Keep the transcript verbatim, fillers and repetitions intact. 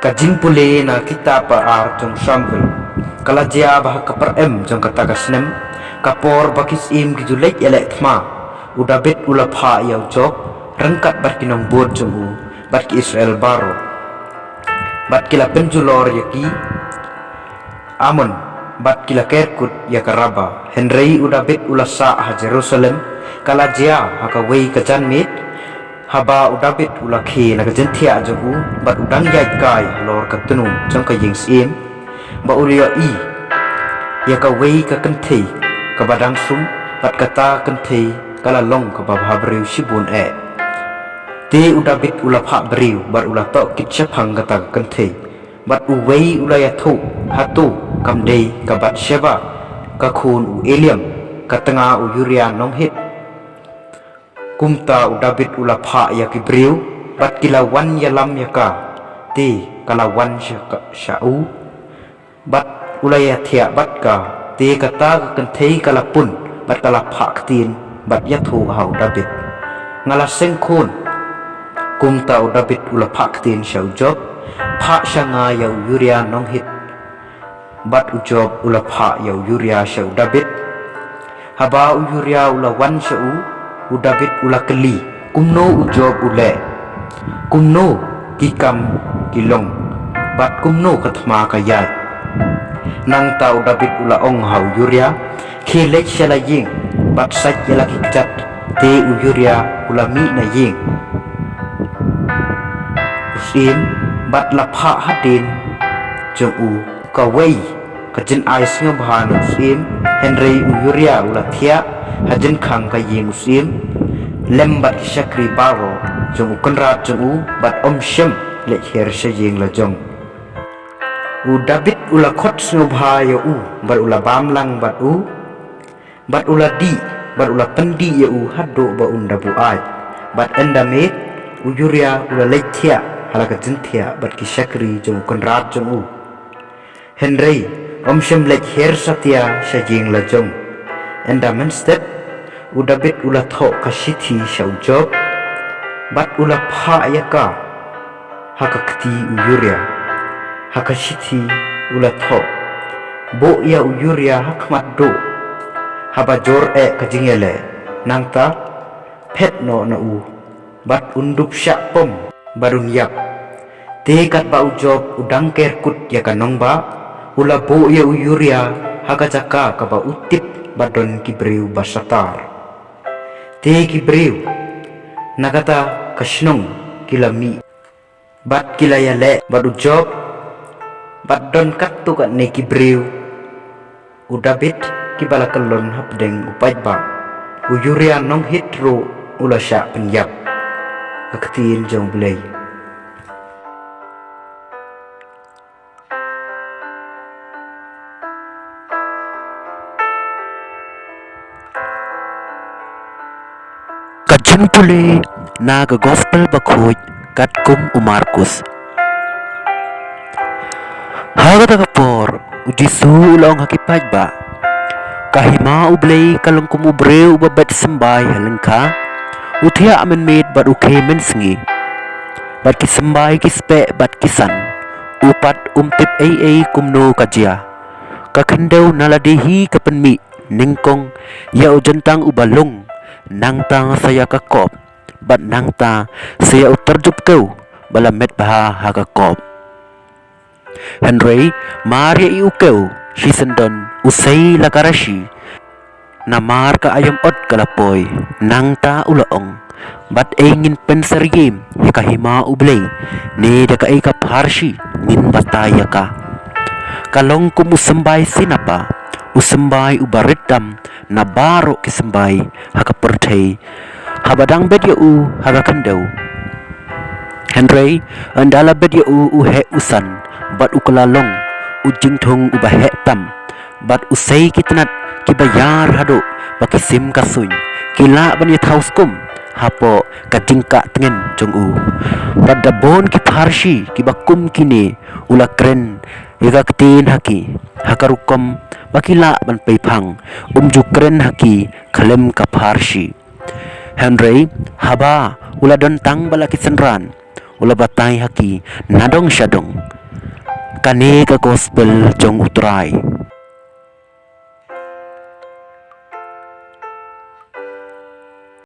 Ka jingpule na kitab ba ar jong Samuel. Ka la jia ba ha ka pyrem jong kata ka snem, ka por ba ki syiem ki ju leit ïaleh thma, u Dabid u la phah ïa u Joab ryngkat bad ki nongbud jong u bad ki Israel baroh. Bad ki la pynjulor ïa ki Amon, bad ki la ker kut ïa ka Raba. Hynrei u Dabid u la sah ha Jerusalem. Ka la jia ha kawei ka janmiet, haba u Dabid u la khie na ka jingthiah jong u, bad u dang ïaid kai halor ka tnum jong ka ïing syiem, ba u la ïohi ïa kawei ka kynthei kaba dang sum, bad kata ka kynthei ka la long kaba bha briew shibun eh. Te u Dabid u la phah briew bad u la tohkit shaphang kata ka kynthei. Bad uwei u la ïathuh, hato kam dei ka Bathsheba, ka khun u Eliam, ka tnga u Uriah nonghit? Kumta u Dabid u la phah ïa ki briew, bad ki la wan ïalam ïa ka, te ka la wan sha, sha u, bad u la ïathiah bad ka. Te kata ka kynthei ka la pun, bad ka la phah ktien, bad ïathuh ha u Dabid, nga la seng khun. Kumta u Dabid u la phah ktien sha u Joab, phah sha nga ïa u Uriah nonghit. Bad u Joab u la phah ïa u Uriah sha u Dabid. Haba u Uriah u la wan sha u, u Dabid u la kylli, kumno u Joab u leh, kumno ki kam ki long, bad kumno ka thma ka ïaid. Nangta u Dabid u la ong ha u Uriah, khie leit sha la ïing, bad sait ïa la ki kjat. Te u Uriah u la mih na ïing u syiem, bad la phah hadien jong u kawei ka jingai sngewbha na u syiem. Hynrei u Uriah u la thiah ha jingkhang ka ïing u syiem, lem bad ki shakri baroh jong u kynrad jong u, bad um shym leit hiar sha ïing la jong. U Dabid u la khot sngewbha ïa u, bad u la bam lang bad u, bad u la dih, bad u la pyndih ïa u haduh ba un da buaid. Bad ynda miet, u Uriah u la leit thiah ha la ka jingthiah bad ki shakri jong u kynrad jong u. Hynrei um shym leit hiar satia sha ïing la jong. Ynda mynstep, u Dabid u la thoh ka shithi sha u Joab, bad u la phah ïa ka ha ka kti u Uriah. Ha ka shithi u la thoh, buh ïa u Uriah ha khmat duh, haba jur eh ka jingïaleh. Nangta phet noh na u, bad un dup shah pom, bad un ïap. Te katba u Joab u dang ker kut ïa ka nongbah, u la buh ïa u Uriah ha ka jaka kaba u tip ba don ki briew ba shatar. Te ki briew na kata ka shnong ki la mih, bad ki la ïaleh bad u Joab, bad don katto katne ki briew u Dabid kiba la kyllon hapdeng u paidbah. U Uriah nonghit ruh u la shah pynïap. Ka ktien jong U Blei. Ka jingpule na ka Gospel Bakhuid katkum u Markus. Ha kata ka por, u Jisu u la ong ha ki paidbah, ka hima U Blei ka long kum u briew uba bet symbai ha lyngkha. U thiah mynmiet bad u khie mynsngi, bad ki symbai ki speh bad ki san. U pat um tip ei ei kumno ka jia. Ka khyndew na lade hi ka pynmih, nyngkong ïa u jyntang uba lung, nangta sa ïa ka kop, bad nangta sa ïa u tyrjup kew ba la met bha ha ka kop. Hynrei mar ïa i u kew shisyndon u sei la ka rashi, namar ka aïom ot ka la poi. Nangta u la ong, bad ei ngin pynsyriem ïa ka hima U Blei, ne da kaei ka pharshi ngin batai ïa ka? Ka long kum u symbai sinapa, u symbai uba rit tam na baroh ki symbai ha ka pyrthei, haba dang bet ïa u ha ka khyndew. Hynrei ynda la bet ïa u u heh u san, bad u kylla long u jingthung uba heh tam, bad u sei ki tnat kiba ïar haduh ba ki sim ka suiñ, ki lah ban ïathaw skum hapoh ka jingkah tngen jong u. Bad da bun ki pharshi kiba kum kine u la kren ïa ka ktien ha ki, ha ka rukom ba ki lah ban pei phang. Um ju kren ha ki khlem ka pharshi. Hynrei haba u la don tang bad la ki synran, u la batai ha ki nadong shadong. Kane ka gospel jong U Trai.